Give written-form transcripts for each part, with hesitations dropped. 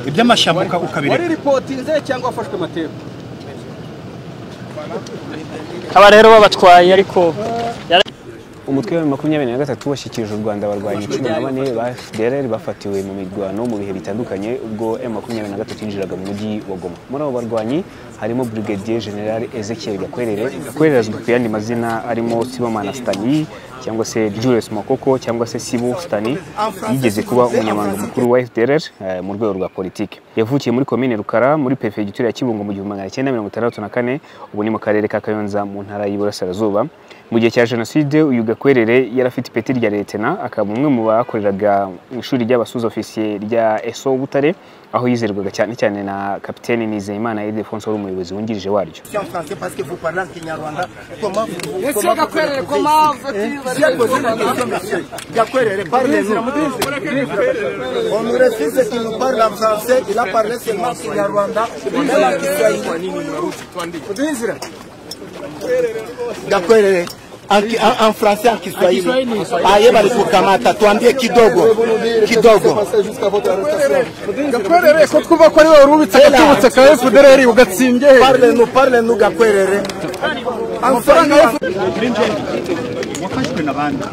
Iby'amashyamba ukabireka. Wari ripotinze cyangwa wafashwe amateka? Aba rero babatwaye ariko umutwe wa 23 washyikirije u Rwanda abarwanyi 14 ba FDLR bafatiwe mu mirwano mu bihe bitandukanye ubwo M23 yinjiraga mu mujyi wa Goma. Muri abo barwanyi harimo Brigadier General Ezekiel Gakwerere, Gakwerere azwi ku yandi mazina arimo Sibomana Stani cyangwa se Julius Makoko cyangwa se Sibo Stani, yigeze kuba umunyamabanga mukuru wa FDLR mu rwego rwa politike. Yavukiye muri komine Rukara muri prefecture ya Kibungo mu 1964, ubu ni mu karere ka Kayonza mu ntara y'Iburasirazuba. Mu gihe cya jenoside uyu Gakwerere yari afite ipeti rya Lieutenant, akaba umwe mu bakoreraga ishuri ry'abasuza ofisiye rya ESO Butare, aho yizerwaga cyane cyane na Kapiteni Nizeyimana Ildefonso wari umuyobozi wungirije waryo. Gakwerere en français en Kiswahili. Aye bali kukamata tuambie kidogo kidogo. Gakwerere ko twumva ko ari wowe rubitse gatubutse ka FDLR ugatsimbye. Parle-nous, parle-nous Gakwerere. Amafaranga ya wafashwe nabandi.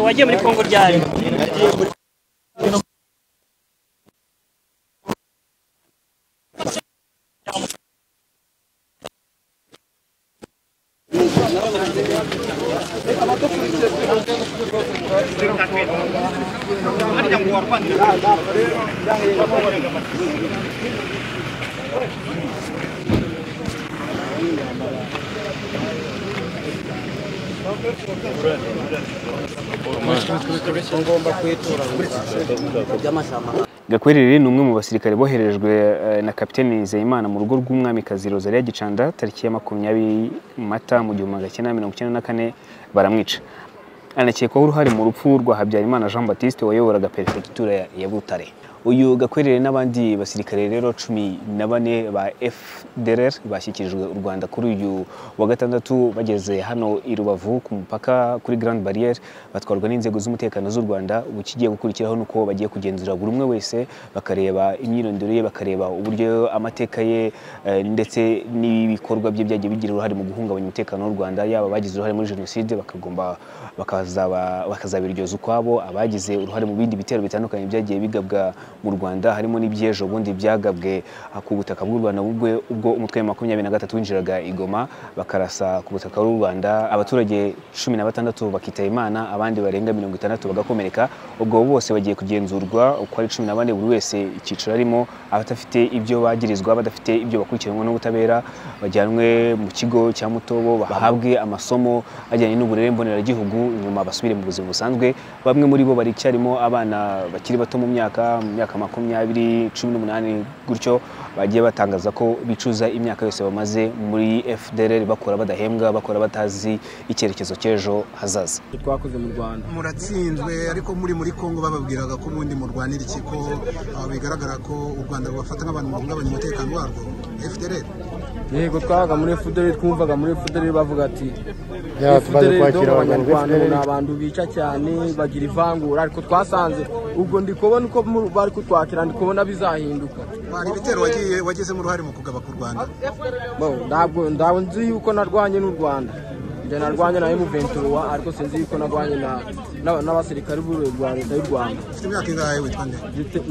Wagiye muri Kongo ryari? Gakwerere ni umwe mu basirikare boherejwe na Kapiteni Nizeyimana mu rugo rw'umwamikazi Rosalia Gicanda tariki ya 20 Mata mu 1994 baramwica. Anakekwaho uruhare mu rupfu rwa Habyarimana Jean Baptiste wayoboraga perefegitura ya Butare. Uyu Gakwerere n'abandi basirikare rero 14 ba FDLR bashyikirijwe u Rwanda kuri uyu wa gatandatu bageze hano i Rubavu ku mupaka kuri Grande Barrière, batwarwa n'inzego z'umutekano z'u Rwanda. Ubu kigiye gukurikiraho nuko bagiye kugenzura buri umwe wese, bakareba imyirondoro ye, bakareba uburyo amateka ye ndetse n'ibikorwa bye byagiye bigira uruhare mu guhungabanya umutekano w'u Rwanda, yaba abagize uruhare muri jenoside bakagomba bakazabiryoza ukwabo, abagize uruhare mu bindi bitero bitandukanye byagiye bigabwa mu Rwanda, harimo n'ibyejo bundi byagabwe ku butaka bw'u Rwanda ubwo umutwe wa 23 winjiraga i Goma bakarasa ku butaka bw'u Rwanda, abaturage 16 bakitaba Imana, abandi barenga 60 bagakomereka. Ubwo bose bagiye kugenzurwa uko ari 14, buri wese icyiciro arimo, abatafite ibyo bagirizwa, badafite ibyo bakurikiranwa n'ubutabera bajyanwe mu kigo cya Mutobo bahabwe amasomo ajyanye n'uburere mboneragihugu, nyuma basubire mu buzima busanzwe. Bamwe muri bo baricyarimo abana bakiri bato mu myaka 20, 18 gutyo, bagiye batangaza ko bicuza imyaka yose bamaze muri FDLR bakora badahembwa, bakora batazi icyerekezo cy'ejo hazaza. Twakoze mu Rwanda muratsinzwe, ariko muri Kongo bababwiraga ko ubundi murwanira iki, ko bigaragara ko u Rwanda rubafata nk'abantu bahungabanya umutekano warwo FDLR. Yego twabaga muri FDLR, twumvaga muri FDLR bavuga ati tumaze kwakira abanyarwanda ni abantu bica cyane bagira ivangura, ariko twasanze ubwo ndi kubona uko bari kutwakira, ndi kubona bizahinduka. Hari ibitero wagizemo uruhare mu kugaba ku Rwanda? Ntabwo nzi yuko narwanye n'u Rwanda, njye narwanye na M23, ariko sinzi yuko narwanye n'abasirikare b'u Leta y'u Rwanda. Ufite imyaka ingahe, witwa nde?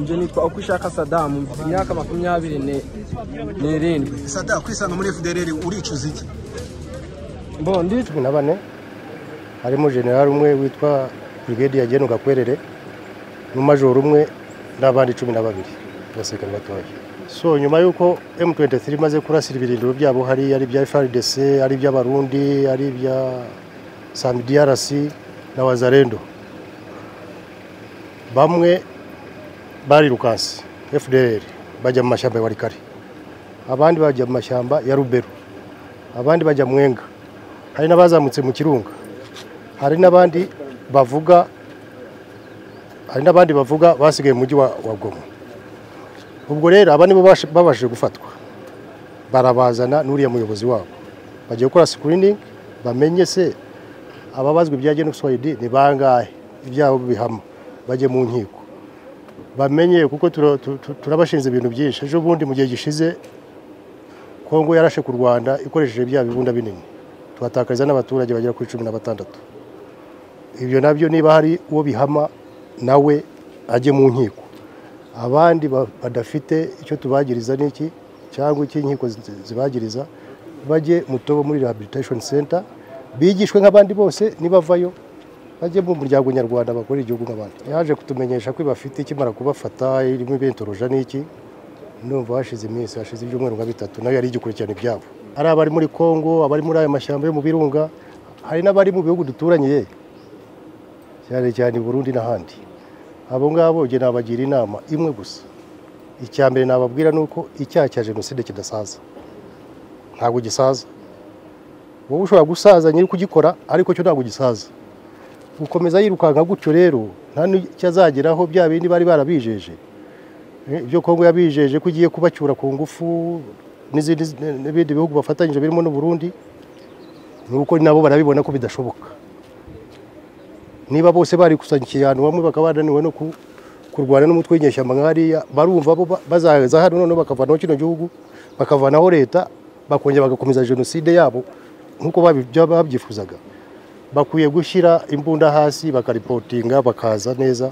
Njye nitwa Ukwishaka Saddam, mfite imyaka 27. Saddam, kwisanga muri FDLR uricuza iki? Bondi 14 harimo general umwe witwa Brigadier Gen Gakwerere n'umajoro umwe n'abandi 12 basirikare batoya. So nyuma yuko M23 imaze kurasira ibirindiro byabo hari ari bya FARDC, ari by'Abarundi, ari bya SAMIDRC na Wazalendo, bamwe barirukanse FDLR bajya mu mashyamba ya Walikare, abandi bajya mu mashyamba ya Rubero, abandi bajya Mwenga, hari n'abazamutse mu Kirunga. Hari n'abandi bavuga basigaye mu mujyi wa Goma. Ubwo rero aba nibo babashije gufatwa, barabazana n'uriya muyobozi wabo, bagiye gukora screening bamenye se ababazwa ibya genocide ni bangahe, ibyabo bihama, bajye mu nkiko bamenye, kuko turabashinze ibintu byinshi. Ejo bundi mu gihe gishize Kongo yarashe ku Rwanda ikoresheje bya bibunda binini, tuhatakariza n'abaturage bagera kuri 16. Ibyo nabyo niba hari uwo bihama nawe ajye mu nkiko. Abandi badafite icyo tubagiriza n'iki cyangwa iki inkiko zibagiriza, bajye Mutobo muri rehabilitation center bigishwe nk'abandi bose, nibavayo bajye mu muryango nyarwanda bakora igihugu nk'abandi. Yaje kutumenyesha ko bafite ikimara kubafata irimo ibentoroja n'iki, ndumva hashize iminsi, hashize ibyumweru nka 3, nayo yari igikurikirana ibyabo. Ari abari muri Kongo, abari muri aya mashyamba yo mu Birunga, hari n'abari mu bihugu duturanye cyane cyane Burundi n'ahandi. Abo ngabo nge nabagira inama imwe gusa. Icya mbere nababwira nuko icyaha cya jenoside kidasaza, ntabwo gisaza. Wowe ushobora gusaza nyiri kugikora, ariko cyo ntabwo gisaza. Ukomeza yirukanka gutyo rero nta n'icyo azageraho. Bya bindi bari barabijeje, ibyo Kongo yabijeje ko igiye kubacyura ku ngufu n'ibindi bihugu bafatanyije birimo n'u Burundi, nuko nabo barabibona ko bidashoboka. Niba bose bari kusanyikiye ahantu bamwe bakaba bananiwe no kurwana n'umutwe w'inyeshyamba nk'ariya, barumva bo bazaza hano noneho bakavanaho kino gihugu, bakavanaho leta, bakongera bagakomeza jenoside yabo nk'uko babyifuzaga. Bakwiye gushyira imbunda hasi bakaripotinga, bakaza neza.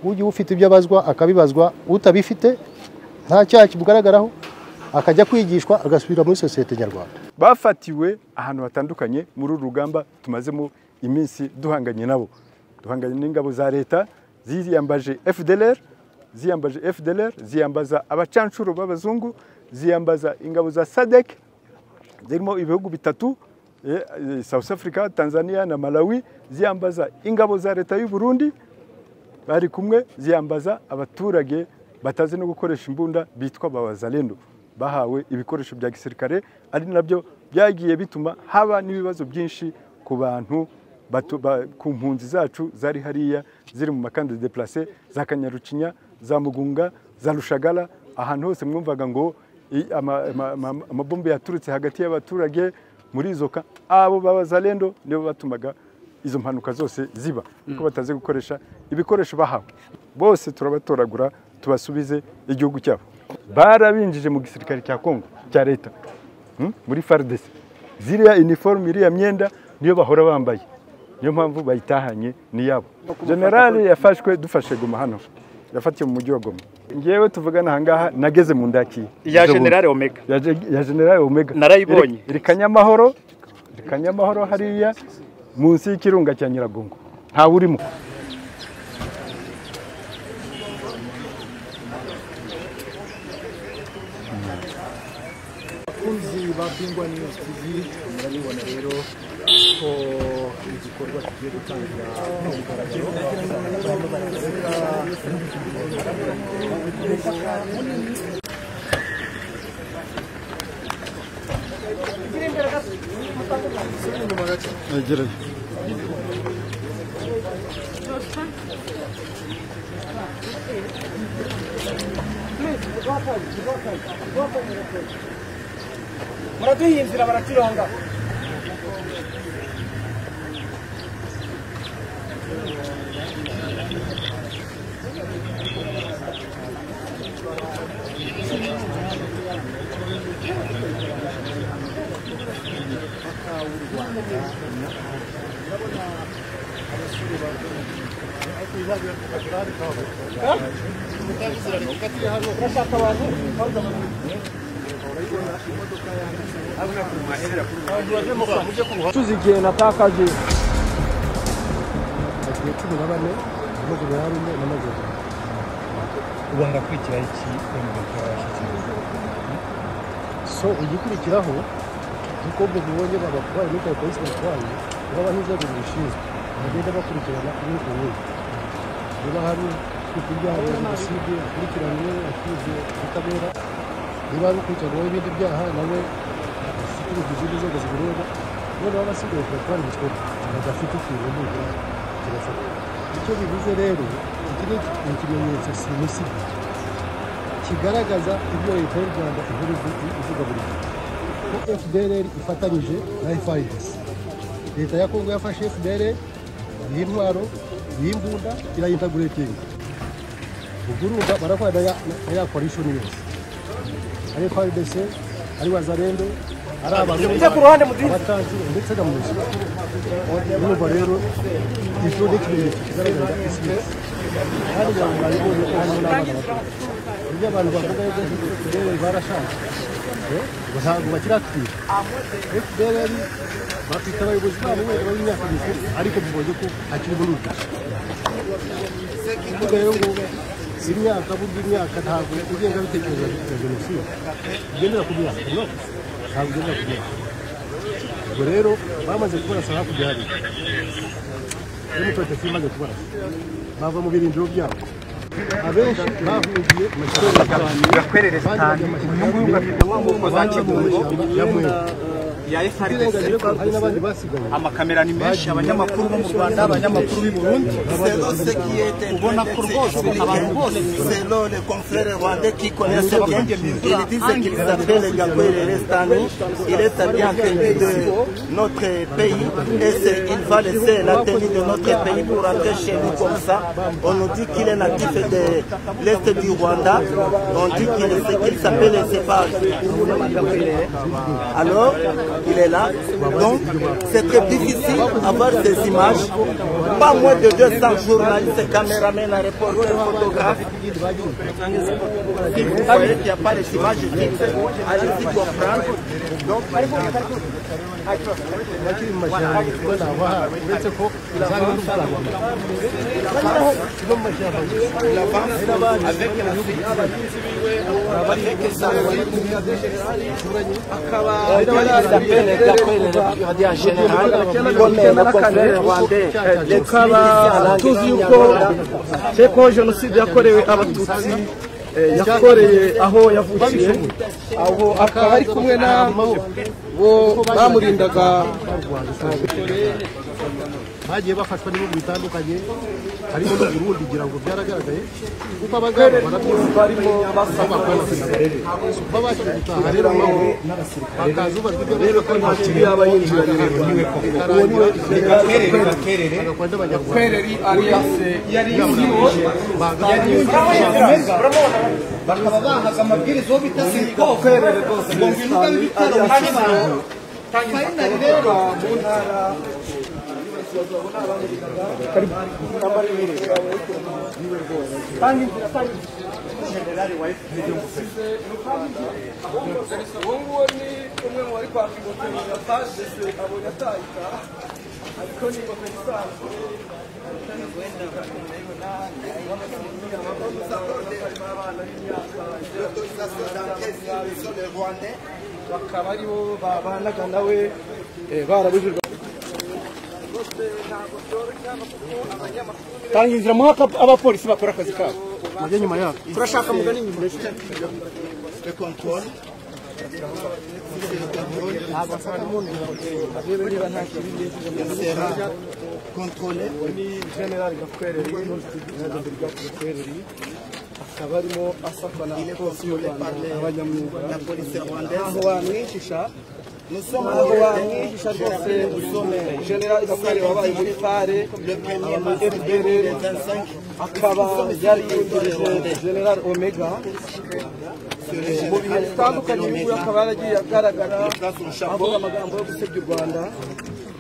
Ujye ufite ibyo abazwa akabibazwa, utabifite nta cyaha kimugaragaraho akajya kwigishwa agasubira muri sosiyete nyarwanda. Bafatiwe ahantu hatandukanye muri uru rugamba tumazemo iminsi duhanganye nabo, duhanganye n'ingabo za leta ziyambaje FDLR, ziyambaza abacanshuro b'abazungu, ziyambaza ingabo za SADC zirimo ibihugu 3, South Africa, Tanzania na Malawi, ziyambaza ingabo za leta y'u Burundi bari kumwe, ziyambaza abaturage batazi no gukoresha imbunda bitwa abazalendo, bahawe ibikoresho bya gisirikare, ari nabyo byagiye bituma haba n'ibibazo byinshi ku bantu ku mpunzi zacu zari hariya ziri mu makandi déplacé za Kanyarucinya, za Mugunga, za Rushagala, ahantu hose mwumvaga ngo amabombe yaturutse hagati y'abaturage muri izo ka, abo babazalendo nibo batumaga izo mpanuka zose ziba, kuko batazi gukoresha ibikoresho bahawe. Bose turabatoragura tubasubize igihugu cyabo. Barabinjije mu gisirikare cya Kongo cya leta, muri FARDC, ziriya uniforme, iriya myenda niyo bahora bambaye, niyo mpamvu bayitahanye ni yabo. General yafashwe dufashe Goma hano, yafatiye mu mujyi wa Goma. Ngewe tuvugana aha ngaha nageze mu ndaki ya General Omega, ya General Omega narayibonye. Iri Kanyamahoro hariya munsi y'ikirunga cya Nyiragongo, ntawe urimo. Abakunzi ba Bingwa News TV, murabibona rero ko igikorwa kigiye gutangira ku mugaragaro. Muraduha inzira baraturonga. Tuzi igihe natakaje agiye 14 n'umunani n'amajoro. Ubu harakurikiraho iki M23? So igikurikiraho nuko mubibonye babatwaye n'uko polisi batwaye, uraba n'inzego zibishinzwe bagenda bakurikirana umwe ku wundi. Niba hari ufite ibyaha bya jenoside akurikiranwe akizwe ubutabera, niba hari ukurikiranweho ibindi byaha nawe ashyikirizwa izindi nzego zibireba, noneho abasigaye tubatwara ibikorwa. Badafite ikintu nibura kibafata. Icyo bivuze rero, iki ni ikimenyetso simusiga kigaragaza ibyo leta y'u Rwanda ihora ivuga buri gihe, ko FDLR ifatanyije na FARDC. Leta ya Kongo yafashe FDLR y'intwaro y'imbunda irayintegratinga. Ubwo urumva barakorana na ya coalition yose, ari FARDC, ari Wazalendo, ari Abarundi, abatanzi ndetse na MONUSCO. Urumva rero icyo ni ikimenyetso kigaragaza isi yose, kandi ngira ngo mwabibonye ko harimo n'abana bato. Ibyo abantu bavuga yuko FDLR barashaje, ngo ntabwo bakiri active. FDLR bafite abayobozi babo wenda b'imyaka mikuru, ariko mubonye ko hakirimo n'urubyiruko. Kuvuga rero ngo imyaka, burya imyaka ntabwo ingengabitekerezo ya jenoside igendera ku myaka, no, ntabwo igendera ku myaka. Ubwo rero bamaze kubarasa hakurya hariya, M23 imaze kubarasa bava mu birindiro byabo, abenshi bahungiye mu Gakwerere Stanley, uyu nguyu mashyamba ya Mweru. ya FARDC. Hari n'abandi basigaye. Amakamera ni menshi, abanyamakuru bo mu Rwanda, abanyamakuru b'i Burundi, ubona ko rwose abantu bose Selon les confrères rwandais qui connaissent bien, ils disent qu'il s'appelle Gakwerere Stanley. Il est habillé en tenue de notre pays et il va laisser la tenue de notre pays pour rentrer chez nous comme ça. On nous dit qu'il est natif de l'Est du Rwanda. On dit qu'il s'appelle, c'est pas. Alors, il est là. Donc, c'est très difficile d'avoir ces images. Pas moins de 200 journalistes, caméramens, reporters, photographes. Si vous voyez qu'il n'y a pas les images fixes, allez-y comprendre. Donc, Bakiri mu mashyamba nabaha, uretse ko usanga n'urufaranga no mu mashyamba gusa. Il avance avec la avec sa général, comme nos confrères rwandais. Tukaba tuzi yuko ko jenoside yakorewe Abatutsi yakoreye aho yavukiye, aho akaba ari kumwe na bo bamurindaga. Bagiye bafashwa n'ibihugu bitandukanye harimo n'u Burundi, ngira ngo byaragaragaye kuko abagabo barimo basaba babashije gutaha rero bakaza ubazwa ibyo rero ko nta kibi yaba yinjiranye. Uwo niwe Gakwerere Gakwerere alias yari bakaba bahaga amabwiriza uwo bita Sirikov ngo ngwino ugabe ibitero hanyuma finally rero mu ntara uwo nguwo ni umwe mu bari kwaka ingofero ya FARDC, abonye atayita, ariko ni ingofero isanzwe. Bakaba aribo babanaga nawe barabujijwe. Tanga inzira muha abapolisi bakora akazi kabo. Mujye nyuma yabo. Turashaka mugani inyuma. Le contrôle. Il sera contrôlé. Ni General Gakwerere, Gakwerere akaba arimo asakwa na Il est polisi y'u contrôlé Rwanda par abanyamwuga. la police rwandaise. Ntaho wamwihisha. Nous sommes Ntaho wamwihisha rwose. General Gakwerere wabaye muri FARE, le 1er aba muri mars FDLR, 2025. akaba yari yungirije General Omega mu bihe bitandukanye. Uyu nguyu akaba yaragiye agaragara avuga amagambo yo gusebya u Rwanda,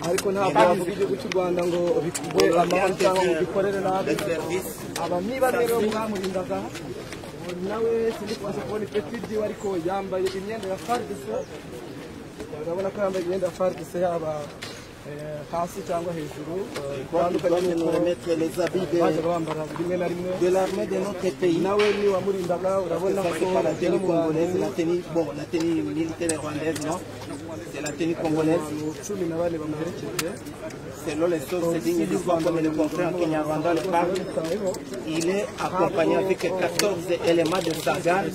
ariko ntabwo yavuga igihugu cy'u Rwanda ngo bikugwe amahoro cyangwa ngo bikorere nabi. Aba niba rero mwamurindaga nawe, sindi kubasha kubona ipeti ryiwe, ariko yambaye imyenda ya FARDC. Urabona ko yambaye imyenda ya FARDC yaba hasi cyangwa hejuru, bitandukanye Nous n'uko remettre les habits bajyaga bambara rimwe na rimwe. de l'armée de notre pays. Nawe ni wamurindaga, urabona Ça, ko c'est pas la agera tenue mu bantu congolaise, la tenue, bon, la tenue militaire rwandaise, non? C'est la tenue congolaise. 14 bamuherekeje. Selon les sources dignes de foi, comme le confrère Kenyarwanda le parle, il est accompagné avec 14 éléments de sa garde.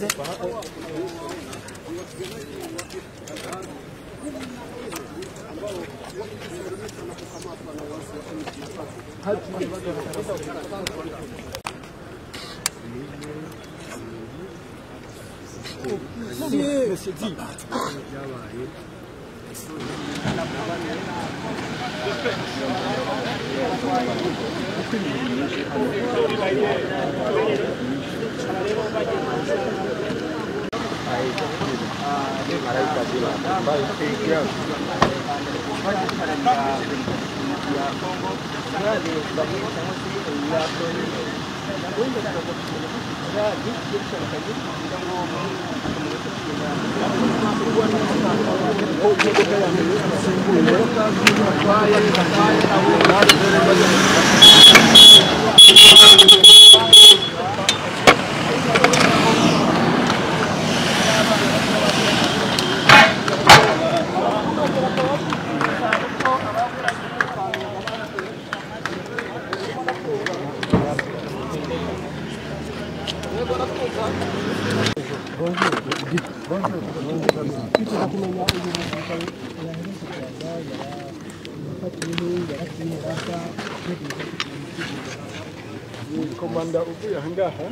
Hagiye bagaragara Komanda uvuye ahangaha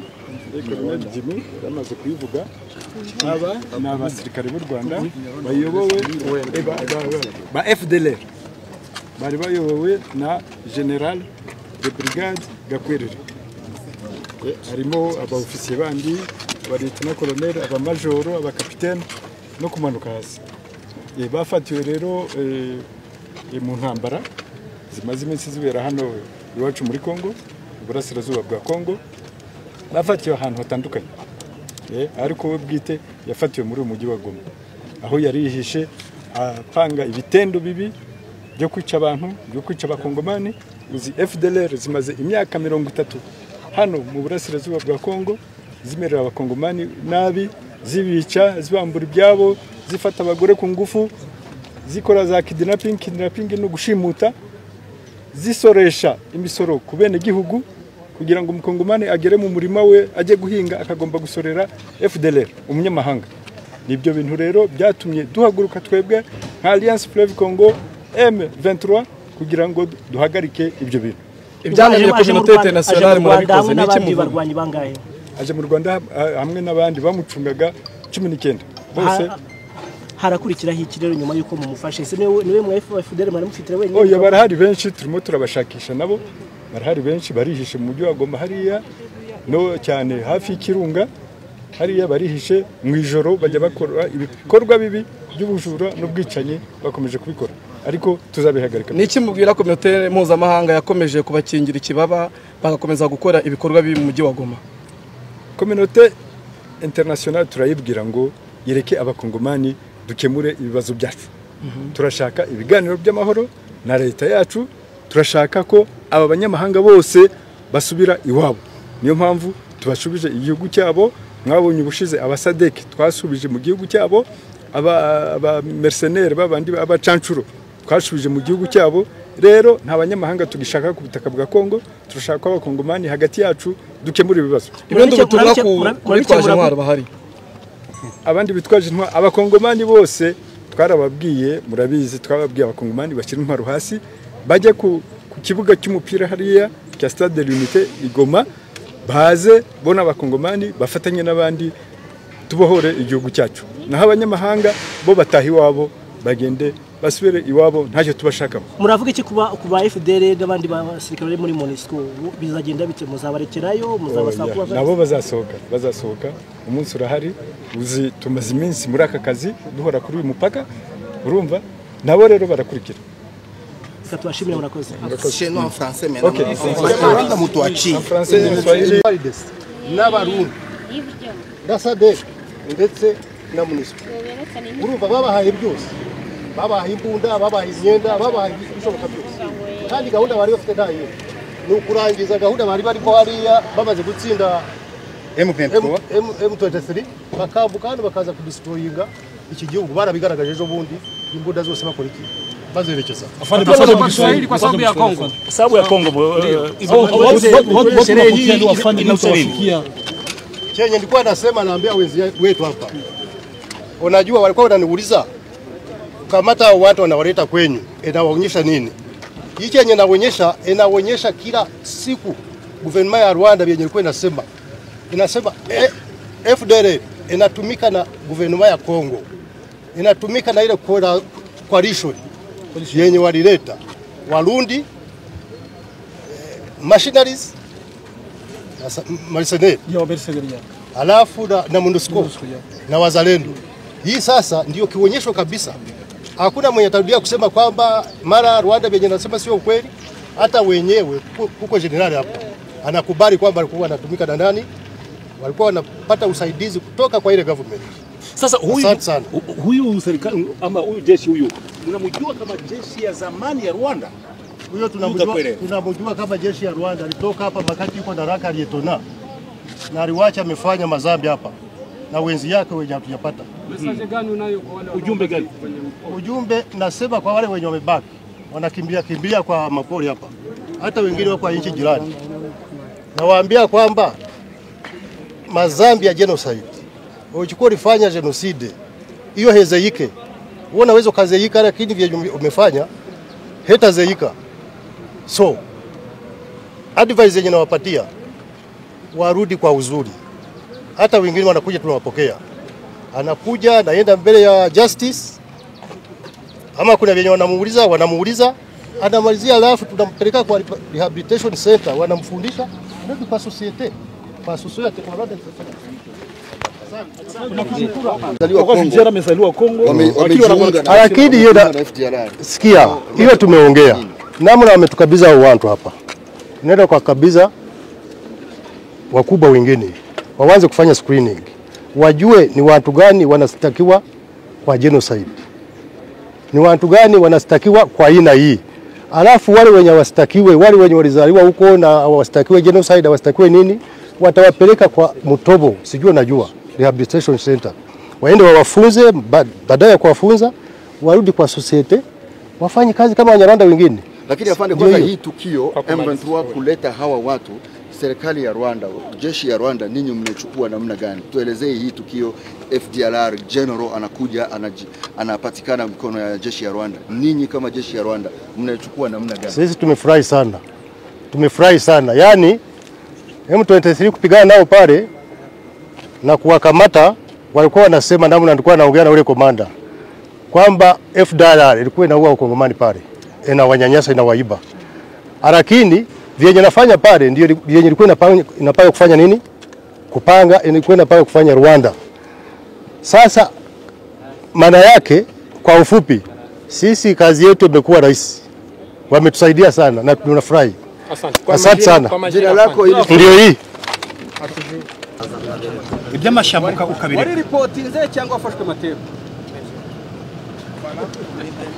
Colonel Jimmy yamaze kubivuga. Aba ni abasirikare b'u Rwanda bayobowe ba FDLR, bari bayobowe na General de Brigade Gakwerere. Harimo abaofisiye bandi, aba lieutenant colonel, abamajoro, abakapitene no kumanuka hasi. Bafatiwe rero mu ntambara zimaze iminsi zibera hano iwacu muri Kongo, iburasirazuba bwa Kongo. Bafatiwe ahantu hatandukanye, ariko we bwite yafatiwe muri uyu mujyi wa Goma, aho yari yihishe apanga ibitendo bibi byo kwica abantu, byo kwica abakongomani. Uzi FDLR zimaze imyaka 30 hano mu burasirazuba bwa Kongo, zimerera abakongomani nabi, zibica, zibambura ibyabo, zifata abagore ku ngufu, zikora za kidnapping no gushimuta, zisoresha imisoro ku bene gihugu kugira ngo umukongomani agere mu murima we ajye guhinga akagomba gusorera FDLR umunyamahanga. Nibyo bintu rero byatumye duhaguruka twebwe nka Alliance Fleuve Congo M23 kugira ngo duhagarike ibyo bintu. Ibyananiye Communauté Internationale murabikoze n'iki muvuga? Barwanyi bangahe aje mu Rwanda hamwe n'abandi bamucungaga 19 bose. Harakurikiraho iki rero nyuma yuko mumufashe? Ese niwe mu FDLR mwari mufitire wenyine? Oya, barahari benshi, turimo turabashakisha nabo. Barahari benshi, barihishe mu mujyi wa Goma hariya no cyane hafi y'ikirunga hariya barihishe. Mu ijoro bajya bakora ibikorwa bibi by'ubujura n'ubwicanyi, bakomeje kubikora ariko tuzabihagarika. Niki mubwira komite mpuzamahanga yakomeje kubakingira ikibaba bagakomeza gukora ibikorwa bibi mu mujyi wa Goma? Communauté internationale turayibwira ngo yereke abakongomani dukemure ibibazo byacu. Turashaka ibiganiro by'amahoro na leta yacu, turashaka ko aba banyamahanga bose basubira iwabo. Niyo mpamvu tubashubije igihugu cyabo. Mwabonye ubushize abasadek twasubije mu gihugu cyabo, aba mercenaires babandi abacancuro twasubije mu gihugu cyabo. Rero nta banyamahanga tugishaka ku butaka bwa Kongo, turashaka ko abakongomani hagati yacu dukemura ibibazo. Ibindi butumwa ku bitwaje intwaro bahari, abandi bitwaje intwaro, abakongomani bose twarababwiye, murabizi, twababwiye abakongomani bashyira intwaro hasi bajye ku kibuga cy'umupira hariya cya Stade de l'Unité i Goma, baze bona abakongomani bafatanye n'abandi tubohore igihugu cyacu. Naho abanyamahanga bo bataha iwabo, bagende basubire iwabo, ntacyo tubashakamo. Muravuga iki kuba FDLR n'abandi basirikare muri MONUSCO? Bizagenda bite? Muzabarekerayo? Muzabasaba? Nabo bazasohoka, umunsi urahari. Uzi tumaze iminsi muri aka kazi duhora kuri uyu mupaka, urumva nabo rero barakurikira. Tubashimire, murakoze. Chez nous en français maintenant. Rwanda mutuachi. En français, en Swahili. N'abarundi na SADC ndetse na MONUSCO, urumva babahaye byose, babahaye imbunda, babahaye imyenda, babahaye ibishoboka byose. Kandi gahunda bari bafite nta yindi, ni ukurangiza gahunda bari barimo hariya bamaze gutsinda M23, bakambuka hano bakaza kudestroyinga iki gihugu. Barabigaragaje ejo bundi, imbunda zose bakora iki bazerekeza. Kwa sababu ya Kongo, sababu ya Kongo chenye nilikuwa nasema, naambia wenzi wetu hapa, unajua walikuwa wananiuliza kamata watu wanawaleta kwenyu inawaonyesha nini? Hii chenye inaonyesha kila siku gouvernement ya Rwanda yenye ilikuwa inasema FDLR inatumika na gouvernement ya Kongo, inatumika na ile coalition yenye walileta Warundi, machineries mercenaires, alafu na MONUSCO na wazalendo. Hii sasa ndio kionyesho kabisa. Hakuna mwenye tarudia kusema kwamba mara Rwanda yenye nasema sio ukweli. Hata wenyewe kuko generali hapo anakubali kwamba alikuwa anatumika na nani, walikuwa wanapata usaidizi kutoka kwa ile government. Sasa huyu serikali ama huyu jeshi huyu mnamjua kama jeshi ya zamani ya Rwanda? Huyo tunamjua kama jeshi ya Rwanda, alitoka hapa wakati yuko daraka aliyetona na aliwacha amefanya mazambi hapa na wenzi yake wenye hatujapata. Message gani unayo kwa wale? Ujumbe gani? Ujumbe nasema kwa wale wenye wamebaki wanakimbia kimbia kwa mapori hapa, hata wengine wako nchi jirani, nawaambia kwamba mazambi ya genocide, uchukua ulifanya genocide hiyo hezeike, wewe unaweza kazeika, lakini vile umefanya hetazeika. So advice yenye nawapatia, warudi kwa uzuri. Hata wengine wanakuja tunawapokea, anakuja naenda mbele ya justice, ama kuna wenye wanamuuliza, anamalizia, alafu tunampeleka kwa rehabilitation center, wanamfundisha ndio kwa society, kwa society kwa Rwanda. Amezaliwa Kongo, lakini hiyo sikia, hiyo tumeongea namna wametukabidhi watu hapa, nenda kwa kabisa wakubwa wengine waanze kufanya screening, wajue ni watu gani wanastakiwa kwa genocide, ni watu gani wanastakiwa kwa aina hii. Alafu wale wenye wastakiwe, wale wenye walizaliwa huko na wastakiwe genocide, wastakiwe nini, watawapeleka kwa Mutobo, sijui najua rehabilitation center, waende wawafunze. Baadaye ya kuwafunza warudi kwa society wafanye kazi kama Wanyarwanda wengine. Lakini afande, kwanza hii tukio M23 kuleta hawa watu, serikali ya Rwanda, jeshi ya Rwanda, ninyi mnachukua namna gani? Tuelezee hii tukio, FDLR general anakuja anapatikana mkono ya jeshi ya Rwanda. Ninyi kama jeshi ya Rwanda mnachukua namna gani? Sisi tumefurahi sana. Tumefurahi sana. Yaani M23 kupigana nao pale na kuwakamata, walikuwa wanasema namna nilikuwa naongea na ule komanda kwamba FDLR ilikuwa inaua wakongomani pale, inawanyanyasa, inawaiba. Lakini vyenye nafanya pale ndio vyenye ilikuwa inapanga kufanya nini? Kupanga, ilikuwa inapanga kufanya Rwanda. Sasa maana yake kwa ufupi, sisi kazi yetu imekuwa rahisi. Wametusaidia sana na tunafurahi. Asante sana. Jina lako ili ndio hii. Ibyamashamuka ukabireka. Wari reportinze cyangwa wafashwe mateka?